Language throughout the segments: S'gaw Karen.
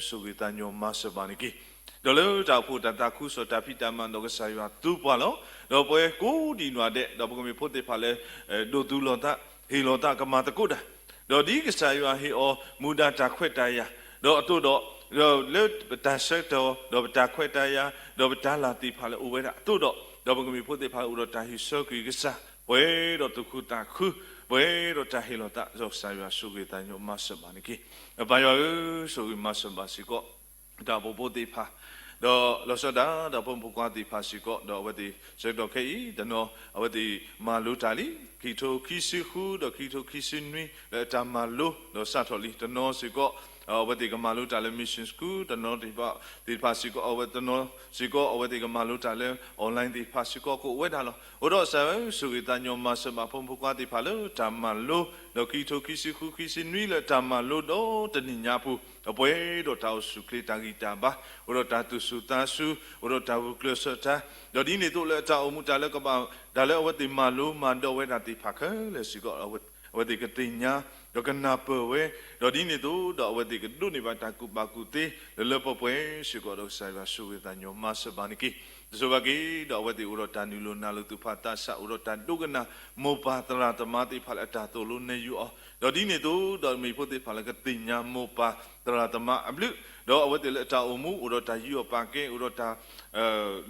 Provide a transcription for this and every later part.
ဆိၣ်ဂ့ၤသးညီမၤစၢၤဘၣ်န့ၣ်က့ၤ, ဒီးလၢတၢ်အိၣ်ဖှိၣ်တၢ်သးခုကစီၣ်တၢ်ဖံးတၢ်မၤဒီးကစၢ်ယွၤသူပှၤလီၤ. ဒီးပဝဲကိးဒံးနီၢ်ဒဲး ဒီးပကမ့ၢ်ဖိသ့ၣ်တဖၣ်လၢ ဒိးသူလီၤသး ဟ့ၣ်လီၤသးကမၤသကိးတၢ်, ဒီးဒ်ကစၢ်ယွၤဟ့ၣ်အီၤမူဒါတၢ်ခွဲးတၢ်ယာ်, ဒီးအသိးဒီး လၢပတၢ်ဆၢကတီၢ် ဒီးပတၢ်ခွဲးတၢ်ယာ် ဒီးပတၢ်လၤသ့ၣ်တဖၣ်လၢအိၣ်ဝဲဒၣ်အသိးဒီး, ဒီးပကမ့ၢ်ဖိသ့ၣ်တဖၣ်လၢအိၣ်ဒီးတၢ်ဟံးဆၢက့ၤကစၢ်, ပှဲၤဒီးသူၣ်ခုသးခု, ပှဲၤဒီးတၢ်ဟ့ၣ်လီၤသး ဒီးကစၢ်ယွၤဆိၣ်ဂ့ၤသးညီမၤစၢၤဘၣ်န့ၣ်က့ၤ. အပၢ်ယွၤဧၢ, ဆိၣ်ဂ့ၤမၤစၢၤဘၣ်စ့ၢ်ကီး တၢ်အိၣ်ဖှိၣ်ဖိသ့ၣ်တဖၣ်, ဒီးလီၤဆီဒၣ်တၢ်ဖိမုၣ်ဖိခွါသ့ၣ်တဖၣ်စ့ၢ်ကီး, ဒီးအဝဲသ့ၣ်ဆၢကတီၢ်ခဲအံၤ တနီၤအဝဲသ့ၣ်မၤလိတၢ်လံ, ခံကထိခံဆံဃု ဒီးခံကထိခံဆံနွံ လၢအတၢ်မၤလိ ဒီးစးထီၣ်လံ, တနီၤစ့ၢ်ကီး အဝဲသ့ၣ်ကမၤလိတၢ်လၢ Mission School, တနီၤသ့ၣ်တဖၣ်စ့ၢ်ကီး အဝဲတနီၤစ့ၢ်ကီး အဝဲသ့ၣ်ကမၤလိတၢ်လၢ online သ့ၣ်တဖၣ်စ့ၢ်ကီး ကအိၣ်ဝဲဒၣ်လီၤ. အိၣ်ဒီးကစၢ်ယွၤဧၢ, ဆိၣ်ဂ့ၤသးညီမၤစၢၤဘၣ်ဖိမုၣ်ဖိခွါသ့ၣ်တဖၣ်လၢတၢ်မၤလိ, ဒီးခံကထိခံဆံဃု ခံဆံနွံ လၢတၢ်မၤလိဒီးတနံၣ်ညါအပူၤ အပှဲၤဒီးတၢ်အိၣ်ဆူၣ်ချ့တၢ်ဂံၢ်တၢ်ဘါ, အိၣ်ဒီးတၢ်သူၣ်စူၤသးစူၤ, အိၣ်ဒီးတၢ်ဂုာ်ကျဲးစၢးတၢ်, ဒီးဒ်န့ၣ်အသိးလၢအတၢ်အိၣ်မူတၢ်လၢကဘၣ် တၢ်လၢအဝဲသ့ၣ်မၤလိမၤဒိးဝဲဒၣ်သ့ၣ်တဖၣ်ခဲလၢာ်စ့ၢ်ကီး အဝဲသ့ၣ်ကသ့ၣ်ညါ ဒီးကနၢ်ပၢၢ်ဝဲ, ဒီးဒ်န့ၣ်အသိးဒီးအဝဲသ့ၣ်ကဒိးန့ၢ်ဘၣ်တၢ်ကူၣ်ဘၣ်ကူၣ်သ့ လၢလၢပှဲၤပှဲၤစ့ၢ်ကီး ဒီးကစၢ်ယွၤဆိၣ်ဂ့ၤသးညီမၤစၢၤဘၣ်န့ၣ်က့ၤ. တစိၤဘၣ်က့ၤ ဒီးအဝဲသ့ၣ်အိၣ်ဒီးတၢ်နုာ်လီၤနုာ်လီၤသူၣ်ဖးသးစၢ်, အိၣ်ဒီးတၢ်ဒိကနၣ်မိၢ်ပၢ်သရၣ်သမါသ့ၣ်တဖၣ်လၢအတၢ်သိၣ်လိနဲၣ်ယုာ်အီၤ, ဒီးဒ်န့ၣ်အသိးဒီးမ့ၢ်ဖိသ့ၣ်တဖၣ်လၢကသ့ၣ်ညါမိၢ်ပၢ် သရၣ်သမါအဘျုး, ဒီးအဝဲသ့ၣ်လၢအတၢ်အိၣ်မူ အိၣ်ဒီးတၢ်ယူးယီၣ်ပာ်ကဲ, အိၣ်ဒီးတၢ်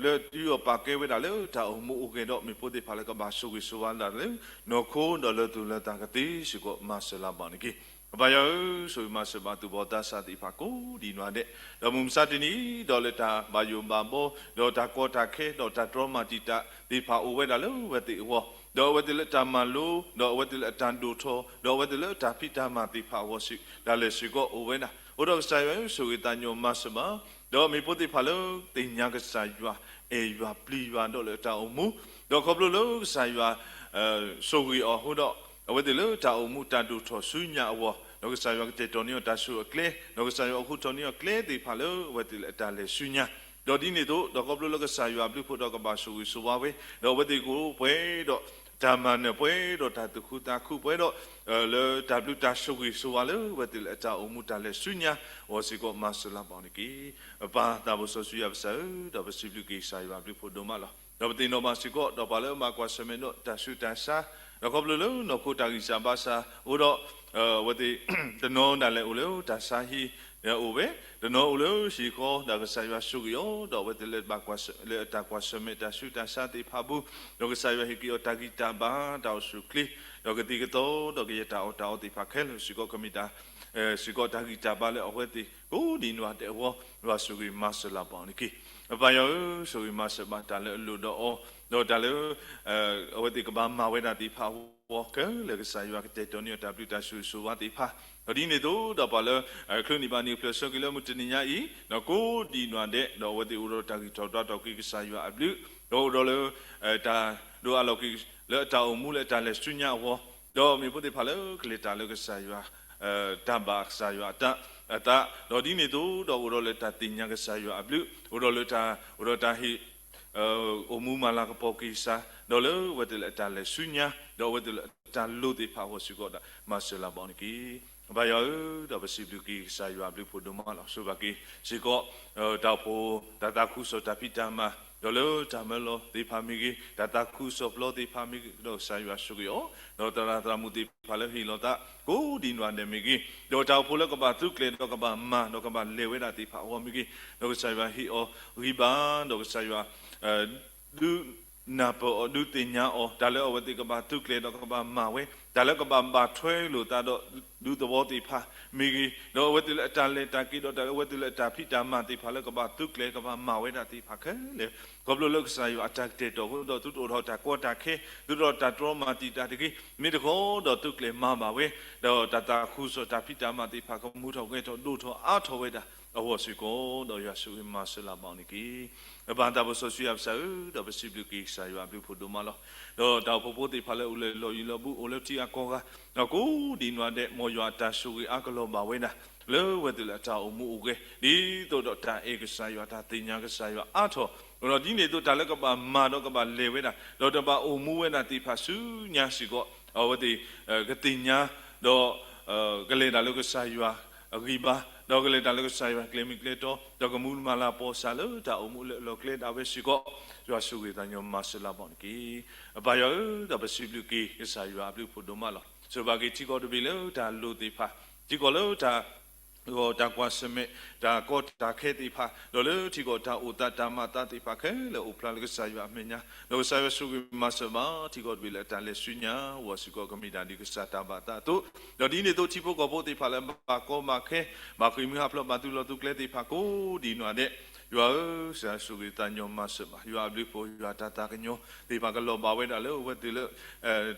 လၢယူးယီၣ်ပာ်ကဲဝဲဒၣ်လၢတၢ်အိၣ်မူအိၣ်ဂဲၤဒီး မ့ၢ်ဖိသ့ၣ်တဖၣ်လၢကဘၣ်ဆိၣ်ဂ့ၤဆိၣ်ဝါဒၣ်လၢ နီၢ်ခိဒီးလၢသူၣ်လၢသးကသ့စ့ၢ်ကီး မၤစၢၤလၢၤဘၣ်န့ၣ်က့ၤ. အပၢ်ယွၤဧၢ, ဆိၣ်ဂ့ၤမၤစၢၤဘၣ်သူၣ်ဘီၣ်သးစၢ်သ့ၣ်တဖၣ်ကိးဒံးနီၢ်ဒဲး, ဒီးမုၢ်မဆါတနံၤအံၤ ဒီးလၢတၢ်ဘၣ်ယိၣ်ဘၣ်ဘီ, ဒီးတၢ်ကီတၢ်ခဲ, ဒီးတၢ်တြီမၤတံာ်တာ်သ့ၣ်တဖၣ်အိၣ်ဝဲဒၣ်လၢအဝဲသ့ၣ်အဂီၢ်, ဒီးအဝဲသ့ၣ်လၢတၢ်မၤလိ, ဒီးအဝဲသ့ၣ်လၢအတၢ်ဒိၣ်ထီၣ်, ဒီးအဝဲသ့ၣ်လၢအတၢ်ဖံးတၢ်မၤသ့ၣ်တဖၣ်အဂီၢ်စ့ၢ် ဒၣ်လဲာ်စ့ၢ်ကီးအိၣ်ဝဲဒၣ်. အိၣ်ဒီးကစၢ်ယွၤဧၢ, ဆိၣ်ဂ့ၤသးညီမၤစၢၤဘၣ်, ဒီးမ့ၢ်ဖိသ့ၣ်တဖၣ်လၢသ့ၣ်ညါကစၢ်ယွၤ, အဲၣ်ယွၤပျံၤယွၤဒီးလၢအတၢ်အိၣ်မူ, ဒီးခီဖျိလၢကစၢ်ယွၤ ဆိၣ်ဂ့ၤအီၤအဃိဒီး အဝဲသ့ၣ်လၢတၢ်အိၣ်မူတၢ်ဒိၣ်ထီၣ်ဆူညါအဂီၢ်, ဒီးကစၢ်ယွၤကတဲာ်တီၤန့ၢ်အီၤတၢ်ဆူၣ်အကျဲ, ဒီးကစၢ်ယွၤအိၣ်ဃူထီၣ်န့ၢ်အီၤကျဲသ့ၣ်တဖၣ်လၢအဝဲသ့ၣ်လၢအတၢ်လဲၤဆူညါ, ဒီးဒ်န့ၣ်အသိး ဒီးခီဖျိလၢကစၢ်ယွၤအဘျုးဖှိၣ်ဒီးကဘၣ်ဆိၣ်ဂ့ၤဆိၣ်ဝါဝဲ, ဒီးအဝဲသ့ၣ်ကအိၣ်ပှဲၤဒီးတၢ်မၤနၢၤ ပှဲၤဒီးတၢ်သူၣ်ခုသးခု ပှဲၤဒီး လၢတၢ်ဘျုးတၢ်ဆိၣ်ဂ့ၤဆိၣ်ဝါလၢအဝဲသ့ၣ်လၢအတၢ်အိၣ်မူတၢ်လဲၤဆူညါ အဂီၢ်စ့ၢ်ကီးမၤစၢၤလၢၤဘၣ်န့ၣ်က့ၤ. ပၢ်သးဘိစီဆှံယွၤပစၢ်ဧၢ, ဒီးပစံးဘျုးက့ၤကစၢ်ယွၤအဘျုးဖှိၣ်ဒိၣ်မးလီၤ. ဒီးပသ့ၣ်နီၣ်ဘၣ်စ့ၢ်ကီး ဒီးပှၤလၢအဘၣ်ကွၢ်ဆၢၣ်မဲာ်ဒီးတၢ်ဆူးတၢ်ဆါ, ဒီးခီဖျိလၢနီၢ်ခိတၢ်ဂံၢ်စၢ်ဘါစၢ်အိၣ်ဒီး အဝဲသ့ၣ် တနီၤဒၣ်လဲာ်အိၣ်လၢတၢ်ဆါဟံၣ် အိၣ်ဝဲ, တနီၤအိၣ်လၢဟံၣ်ဃီ ဒီးကစၢ်ယွၤဆိၣ်ဂ့ၤအီၤ, ဒီးအဝဲသ့ၣ်လၢဘၣ်ကွၢ်ဆၢၣ်, လၢအတၢ်ကွၢ်ဆၢၣ်မဲာ်တၢ်ဆူးတၢ်ဆါသ့ၣ်တဖၣ်ပူၤ, ဒီးကစၢ်ယွၤဟ့ၣ်က့ၤအီၤတၢ်ဂံၢ်တၢ်ဘါ တၢ်အိၣ်ဆူၣ်ချ့, ဒီးကသံၣ်ကသီ ဒီးကယဲၢ်တၢ်အီၣ်တၢ်အီသ့ၣ်တဖၣ်ခဲလၢာ်စ့ၢ်ကီး ကမ့ၢ်တၢ် စ့ၢ်ကီးတၢ်ဂံၢ်တၢ်ဘါလၢအဝဲသ့ၣ် ကိးဒံးနီၢ်ဒဲးအဂီၢ် ယွၤဆိၣ်ဂ့ၤမၤစၢၤလၢၤဘၣ်န့ၣ်က့ၤ. အပၢ်ယွၤဧၢ, ဆိၣ်ဂ့ၤမၤစၢၤဘၣ်တၢ်လၢအလိၣ်ဒီးအီၤ, ဒီးတၢ်လၢ အဝဲသ့ၣ်ကဘၣ်မၤဝဲဒၣ်သ့ၣ်တဖၣ်အဂီၢ်ခဲလၢာ် ကစၢ်ယွၤကတဲာ်တီၤန့ၢ်အီၤတၢ်ဘျုးတၢ်ဆိၣ်ဂ့ၤဆိၣ်ဝါသ့ၣ်တဖၣ်, ဒီးဒ်န့ၣ်အသိး ဒီးပှၤလၢ ချုးန့ၢ်ဘၣ်န့ၢ်ပျၢၤဆၢက့ၤလၢမုၢ်တနံၤညါအံၤ ဒီးကိးဒံးနီၢ်ဒဲး ဒီးအဝဲသ့ၣ်အိၣ်ဒီးတၢ်ဂံၢ်ထီၣ်ဘါထီၣ်က့ၤကစၢ်ယွၤအဘျုး, ဒီးအိၣ်ဒီးလၢ တၢ်ဒိးအးလီၤက့ၤလၢအတၢ်အိၣ်မူလၢအတၢ်လဲၤဆူညါအဂီၢ်, ဒီးမ့ၢ်ဖိသ့ၣ်တဖၣ်လၢကလဲၤတၢ်လၢကစၢ်ယွၤ တၢ်ဘၣ်ကစၢ်ယွၤအသး, ဒီးဒ်န့ၣ်အသိး ဒီးအိၣ်ဒီးလၢတၢ်သ့ၣ်ညါကစၢ်ယွၤအဘျုး, အိၣ်ဒီးလၢတၢ် အိၣ်ဒီးတၢ်ဟ့ၣ် အိၣ်မူမၤလၤကပီၤက့ၤကစၢ်, ဒီးလၢအဝဲသ့ၣ်လၢအတၢ်လဲၤဆူညါ, ဒီးအဝဲသ့ၣ်လၢအတၢ်လိၣ်သ့ၣ်တဖၣ်အဂီၢ်စ့ၢ်ကီး မၤစၢၤလၢၤဘၣ်န့ၣ်က့ၤ. အပၢ်ယွၤဧၢ, ဒီးပစံးဘျုးက့ၤကစၢ်ယွၤအဘျုးဖှိၣ်ဒိၣ်မးလီၤ. ဆိၣ်ဂ့ၤဘၣ်က့ၤစ့ၢ်ကီး တၢ်အိၣ်ဖှိၣ် တၢ်သးခုကစီၣ်တၢ်ဖံးတၢ်မၤ, ဒီးလၢတၢ်မၢလီၤသ့ၣ်တဖၣ်မ့ၢ်ဂ့ၤ, တၢ်သးခုကစီၣ်ပျီသ့ၣ်တဖၣ်မ့ၢ်ဂ့ၤ, ဒီးကစၢ်ယွၤဆိၣ်ဂ့ၤအီၤ, ဒီးသရၣ်သရၣ်မုၣ်သ့ၣ်တဖၣ်လၢဟ့ၣ်လီၤသး ကိးဒံးနီၢ်ဒဲးမ့ၢ်ဂ့ၤ, ဒီးတၢ်အိၣ်ဖှိၣ်လၢကဘၣ်သုးကျဲၤ ဒီးကဘၣ်မၤ ဒီးကဘၣ်လဲၤဝဲဒၣ်သ့ၣ်တဖၣ်အဂီၢ်မ့ၢ်ဂ့ၤ, ဒီးကစၢ်ယွၤဟ့ၣ်အီၤဂံၢ်ဘါ, ဒီးကစၢ်ယွၤ ဒုးနၢ်ပၢၢ်အီၤ ဒုးသ့ၣ်ညါအီၤ တၢ်လၢအဝဲသ့ၣ်ကဘၣ်သုးကျဲၤ ဒီးကဘၣ်မၤဝဲ, တၢ်လၢကဘၣ်ဘၣ်ထွဲလိာ်သးဒီးဒူသဝီသ့ၣ်တဖၣ်မ့ၢ်ဂ့ၤ, ဒီးအဝဲသ့ၣ်လၢအတၢ်လဲၤတၢ်က့ၤ ဒီးတၢ်လၢအဝဲသ့ၣ်လၢအတၢ်ဖံးတၢ်မၤသ့ၣ်တဖၣ်လၢကဘၣ်သုးကျဲၤ ကဘၣ်မၤဝဲဒၣ်သ့ၣ်တဖၣ်ခဲလၢာ်, ခီဖျိလၢကစၢ်ယွၤအတၢ်ကတဲာ်ကတီၤအဃိဒီး သုတအိၣ်ထီၣ်တၢ်ကီတၢ်ခဲ, သုတအိၣ်ထီၣ်တၢ်တြီမၤတံာ်တာ်တဂ့ၤ, မ့ၢ်တခီဒီးသုးကျဲၤမၤဘၣ်ဝဲ, ဒီးတၢ်သးခုကစီၣ်တၢ်ဖံးတၢ်မၤသ့ၣ်တဖၣ် ကမူထီၣ်ဂဲၤထီၣ်ဒိၣ်ထီၣ်အါထီၣ်ဝဲဒၣ်အဂီၢ်စ့ၢ်ကီး ဒီးယွၤဆိၣ်ဂ့ၤမၤစၢၤလၢၤဘၣ်အီၤန့ၣ်တက့ၢ်. အပၢ်သးဘိစီဆှံယွၤပစၢ်ဧၢ, ဒီးပစံးဘျုးက့ၤကစၢ်ယွၤအဘျုးဖှိၣ်ဒိၣ်မးလီၤ. ဒီးတၢ်အိၣ်ဖှိၣ်ဖိသ့ၣ်တဖၣ်လၢအိၣ်လၢလီၢ်ယံၤလီၢ်ဘူး အိၣ်လၢထံဂၤကီၢ်ဂၤ, ဒီးကိးဒံးနီၢ်ဒဲး မ်ယွၤအတၢ်ဆိၣ်ဂ့ၤအါကလီၤဘၣ်ဝဲဒၣ် လၢအဝဲသ့ၣ်လၢအတၢ်အိၣ်မူအိၣ်ဂဲၤ ဒ်သိးဒီးတၢ်အဲၣ်ကစၢ်ယွၤ တၢ်သ့ၣ်ညါကစၢ်ယွၤအါထီၣ်, ဒီးဒ်န့ၣ်အသိး တၢ်လၢကဘၣ်မၤဒီးကဘၣ်လဲၤဝဲဒၣ် ဒီးတဘၣ်အိၣ်မူဝဲဒၣ်သ့ၣ်တဖၣ်ဆူညါစ့ၢ်ကီး အဝဲသ့ၣ် ကသ့ၣ်ညါ ဒီး ကလဲၤတၢ်လၢကစၢ်ယွၤအဂံၢ်ဘါ ဒီးကလဲၤတၢ်လၢကစၢ်ယွၤကျဲမုၢ်ကျဲတီ, ဒီးကမူမၤလၤကပီၤစၢ်လၢတၢ်အိၣ်မူလၢအလီၢ်ကျဲဒၣ်ဝဲစ့ၢ်ကီး, ယွၤဆိၣ်ဂ့ၤသးညီမၤစၢၤလၢပှၤန့ၣ်တက့ၢ်. အပၢ်ယွၤဧၢ, ဒီးပစံးဘျုးက့ၤကစၢ်ယွၤအဘျုးအဖှိၣ်ဒိၣ်မးလီၤ. ဆိၣ်ဂ့ၤဘၣ်က့ၤထံကီၢ်တဘ့ၣ်လၢတၢ်လိၣ်သ့ၣ်တဖၣ်, ထံကီၢ်လၢတၢ် ဂီၤတၢ်ကွၢ်ဆၢၣ်မဲာ် တၢ်ကီတၢ်ခဲသ့ၣ်တဖၣ်, ဒီးလၢထံကီၢ်တၢ်အိၣ်သးတၢ်မၤသးသ့ၣ်တဖၣ်ခဲလၢာ်အိၣ်ဖျါလၢကစၢ်ယွၤအမဲာ်ညါ, ဒီးကစၢ်ယွၤဆိၣ်ဂ့ၤမၤစၢၤဘၣ် ထံကီၢ်တဘ့ၣ်လၢအတၢ်လဲၤဆူညါ ဝဲစ့ၢ်ကီးကမ့ၢ်တၢ်ဒ်ကစၢ်တၢ်ဘၣ်သးအသိး, ဒီးဒ်န့ၣ်အသိးထံဖိကီၢ်ဖိသ့ၣ်တဖၣ်လၢဘၣ်ကီဘၣ်ခဲ, ဘၣ်ဃ့ၢ်မှံဟးဖျိးဘၣ်သုးလီၢ်သုးကျဲသ့ၣ်တဖၣ်ကိးဒံးနီၢ်ဒဲး, ယွၤဧၢ, ကစၢ်ယွၤဆိၣ်ဂ့ၤသးညီမၤစၢၤဘၣ် ယွၤအဘျုးအဖှိၣ် ယွၤတၢ်သးကညီၤသ့ၣ်တဖၣ်ကလီၤဘၣ်ဝဲဒၣ်လၢအဝဲသ့ၣ်လၢ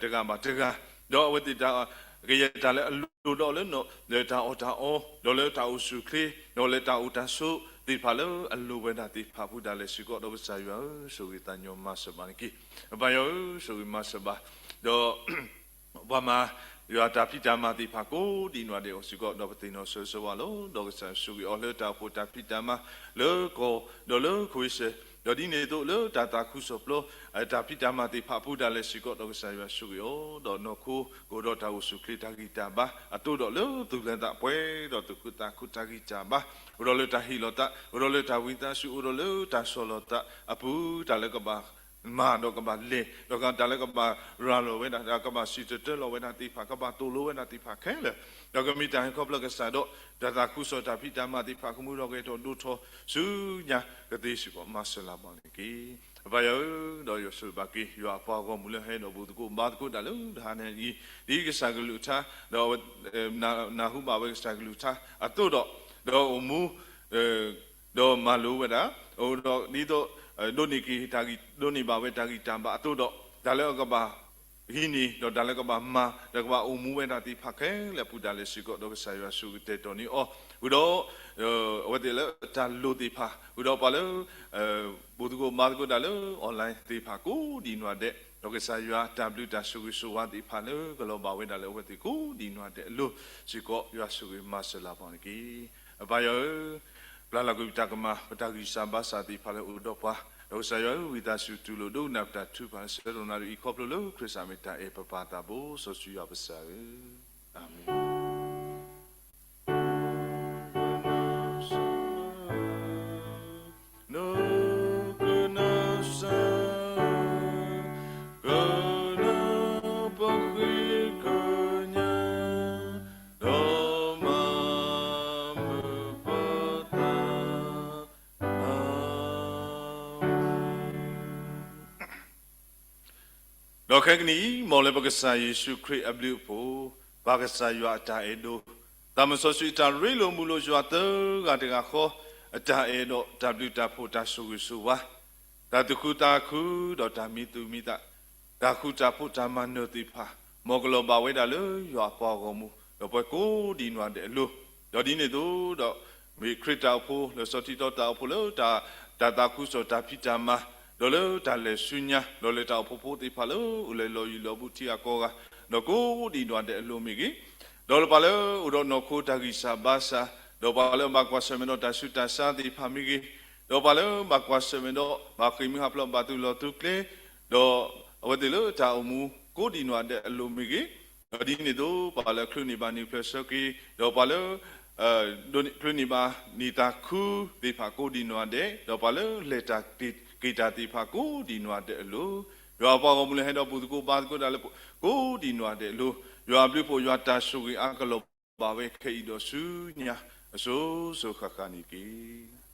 တဂၤဘၣ်တဂၤ, ဒီးအဝဲသ့ၣ်တၢ် ကယဲၢ်တၢ်လၢအလိၣ်ဒီးလၢ လၢတၢ်အီၣ်တၢ်အီ, ဒီးလၢတၢ်အိၣ်ဆူၣ်အိၣ်ချ့, ဒီးလၢတၢ်အိၣ်တၢ်ဆိးသ့ၣ်တဖၣ်လၢအလိၣ်ဝဲဒၣ်သ့ၣ်တဖၣ်အပူၤဒၣ်လဲာ်စ့ၢ်ကီး ဒီးကစၢ်ယွၤဧၢ, ဆိၣ်ဂ့ၤသးညီမၤစၢၤဘၣ်န့ၣ်တက့ၢ်. အပၢ်ယွၤဧၢ, ဆိၣ်ဂ့ၤမၤစၢၤဘၣ်, ဒီး ပှၤမၤ ယွၤတၢ်ဖံးတၢ်မၤသ့ၣ်တဖၣ်ကိးဒံးနီၢ်ဒဲးအီၤစ့ၢ်ကီး ဒီးပသ့ၣ်နီၣ်ဆၢဂ့ၤဆၢဝါလီၤ. ဒီးကစၢ်ယွၤဆိၣ်ဂ့ၤအီၤလၢတၢ်အိၣ်ဖှိၣ်တၢ်ဖံးတၢ်မၤလၢကီၢ်, ဒီးလၢကဝ့ၤစၢၤ, ဒီးဒ်န့ၣ်အသိးလၢတၢ်သးခုကစီၣ်ပျီ တၢ်ဖံးတၢ်မၤသ့ၣ်တဖၣ်အပူၤဒၣ်လဲာ်စ့ၢ်ကီး ဒီးကစၢ်ယွၤဆိၣ်ဂ့ၤအီၤ, ဒီးနီၢ်ခိကအိၣ်ဒီးတၢ်အိၣ်ဆူၣ်အိၣ်ချ့တၢ်ဂံၢ်တၢ်ဘါအသိးဒီး လၢသူၣ်လၢသးပှဲၤဒီးသူၣ်ခုသးခုတၢ်ဂံၢ်တၢ်ဘါ, အိၣ်ဒီးလၢတၢ်ဟ့ၣ်လီၤသး, အိၣ်ဒီးလၢတၢ်ဝံသးစူၤ, အိၣ်ဒီးလၢတၢ်ဆီၣ်လီၤသးအပူၤ တၢ်လၢကဘၣ် မၤဒီးကဘၣ်လဲၤ, ဒီးတၢ်လၢကဘၣ်ရၤလီၤဝဲဒၣ်, ကဘၣ်စံၣ်တဲၤတဲလီၤဝဲဒၣ်သ့ၣ်တဖၣ်, ကဘၣ်သိၣ်လိဝဲဒၣ်သ့ၣ်တဖၣ်ခဲလၢာ်, ဒီးကမ့ၢ်တၢ်ဟဲခီဖျိကစၢ်ဒီး တၢ်သးခုကစီၣ်တၢ်ဖံးတၢ်မၤသ့ၣ်တဖၣ် ကမူဒီးဂဲၤထီၣ်ဒိၣ်ထီၣ်ဆူညါကသ့စ့ၢ်ကီး မၤစၢၤလၢပှၤန့ၣ်တက့ၢ်. အပၢ်ယွၤဧၢ, ဒီးယွၤဆိၣ်ဂ့ၤဘၣ်က့ၤ ယွၤအပှၤဂီၢ်မုၢ်လၢဟဲဒီးဘူးသကိးဘါသကိးတၢ်လၢတဟါညါအံၤ, ဒ်ကစၢ်ကလုၢ်ကထါ, ဒီး နၢ်ဟူဘၣ်ဝဲကစၢ်ကလုၢ်ကထါအသိးဒီး, ဒီးအိၣ်မူ ဒီးမၤလိဝဲဒၣ်, အိၣ်ဒီးဒ်သိး ဒိးန့ၢ်က့ၤတၢ်ဂံၢ်, ဒိးန့ၢ်ဘၣ်ဝဲတၢ်ဂံၢ်တၢ်ဘါအသိးဒီး, တၢ်လၢအကဘၣ်ဟံးန့ၢ်, ဒီးတၢ်လၢကဘၣ်မၤ, ဒီးကဘၣ်အိၣ်မူဝဲဒၣ်သ့ၣ်တဖၣ်ခဲလၢာ်အပူၤဒၣ်လဲာ်စ့ၢ်ကီး ဒီးကစၢ်ယွၤဆိၣ်ဂ့ၤကတဲာ်ကတီၤန့ၢ်အီၤ, ဃုာ်ဒီး အဝဲသ့ၣ်လၢတၢ်လိၣ်သ့ၣ်တဖၣ်, ဃုာ်ဒီးပှၤလၢ ဘူးသကိးဘါသကိးတၢ်လၢ online သ့ၣ်တဖၣ်ကိးဒံးနီၢ်ဒဲး, ဒီးကစၢ်ယွၤတၢ်ဘျုးတၢ်ဆိၣ်ဂ့ၤဆိၣ်ဝါသ့ၣ်တဖၣ်လၢကလီၤဘၣ်ဝဲဒၣ်လၢအဝဲသ့ၣ်ကိးဒံးနီၢ်ဒဲးအလိၤစ့ၢ်ကီး ယွၤဆိၣ်ဂ့ၤမၤစၢၤလၢပှၤန့ၣ်တက့ၢ်. အပၢ်ယွၤဧၢ, ပျၢ်လီၤကွံာ်ပတၢ်ကမၣ် ပတၢ်ဂံၢ်စၢ်ဘါစၢ်သ့ၣ်တဖၣ်လၢအိၣ်ဒီးပှၤ, ဒီးကစၢ်ယွၤဧၢ, ဝံသးစူၤတူၢ်လိာ်ဒိကနၣ်ပတၢ်ထုကဖၣ်လၢဆၢကတီၢ်နၣ်ရံၣ်အံၤခီဖျိလၢခရံာ်စၢ်မ့ၢ်တၢ်အဲၣ်ပပၢ်သးဘိစီဆှံယွၤပစၢ်ဧၢ, အၤမ့ၣ်. ဒီးခဲကနံၣ်အံၤ မ်လၢပကစၢ်ယ့ၣ်ၡူးခရံာ်အဘျုးအဖှိၣ်, ပၢ်ကစၢ်ယွၤအတၢ်အဲၣ်ဒိၣ်, သးစီဆှံအတၢ်ရ့လိာ်မုာ်လိာ်ယွၤသၢဂၤတဂၤဃီ, အတၢ်အဲၣ်ဒီးတၢ်ဘျုးတၢ်ဖှိၣ်တၢ်ဆိၣ်ဂ့ၤဆိၣ်ဝါ, တၢ်သူၣ်ခုသးခုဒီးတၢ်မံသူၣ်မံသး, တၢ်ဃူတၢ်ဖိးတၢ်မၤနၢၤသ့ၣ်တဖၣ်, မ်ကလီၤဘၣ်ဝဲဒၣ်လၢယွၤအပှၤဂီၢ်မုၢ် ဒီးပှၤကိးဒံးနီၢ်ဒဲးအလိၤ, ဒီးဒ်န့ၣ်အသိးဒီး မ့ၢ်ခရံာ်တၢ်အိၣ်ဖှိၣ် လၢစီၤထံတီတၢ်အိၣ်ဖှိၣ်လၢ တၢ်သးခုကစီၣ်တၢ်ဖံးတၢ်မၤ, ဒီးလၢတၢ်လဲၤဆူညါ, ဒီးလၢတၢ်အိၣ်ဖှိၣ်ဖိသ့ၣ်တဖၣ်လၢအိၣ်လၢလီၢ်ယံၤလီၢ်ဘူးထံဂၤကီၢ်ဂၤ, ဒီးကိးဒံးနီၢ်ဒဲးအလိၤမ့ၢ်ဂ့ၤ, ဒီးလၢပှၤလၢအိၣ်ဒီးနီၢ်ခိတၢ်ဂံၢ်စၢ်ဘါစၢ်, ဒီးပှၤလၢဘၣ်ကွၢ်ဆၢၣ်မဲာ်ဒီးတၢ်ဆူးတၢ်ဆါသ့ၣ်တဖၣ်မ့ၢ်ဂ့ၤ, ဒီးပှၤလၢဘၣ်ကွၢ်ဆၢၣ်မဲာ်ဒီး ဘၣ်ဃ့ၢ်မှံဟးဖျိးဘၣ်သူၣ်လီၢ်သူၣ်ကျဲ, ဒီးအဝဲသ့ၣ်လၢတၢ်အိၣ်မူကိးဒံးနီၢ်ဒဲးအလိၤမ့ၢ်ဂ့ၤ, ဒီးဒ်န့ၣ်အသိး ပှၤလၢချုးန့ၢ်ဘၣ်န့ၢ်ဖျဲၣ်ဆၢက့ၤ, ဒီးပှၤလၢ ချုးန့ၢ်ဘၣ်န့ၢ်သးခုသ့ၣ်တဖၣ်ကိးဒံးနီၢ်ဒဲး, ဒီးပှၤလၢလဲၤတၢ်က့ၤတၢ်သ့ၣ်တဖၣ်ကိးဒံးနီၢ်ဒဲးအလိၤ, ယွၤအပှၤဂီၢ်မုၢ်လၢဟဲဒီးဘူးသကိးဘါသကိးတၢ်လၢကိးဒံးနီၢ်ဒဲးအလိၤ, ယွၤအဘျုးအဖှိၣ်ယွၤတၢ်ဆိၣ်ဂ့ၤအါကလီၤဘၣ်ဝဲခဲအံၤဒီးဆူညါ အစိၤစိၤဃၣ်ဃၣ်န့ၣ်တက့ၢ်.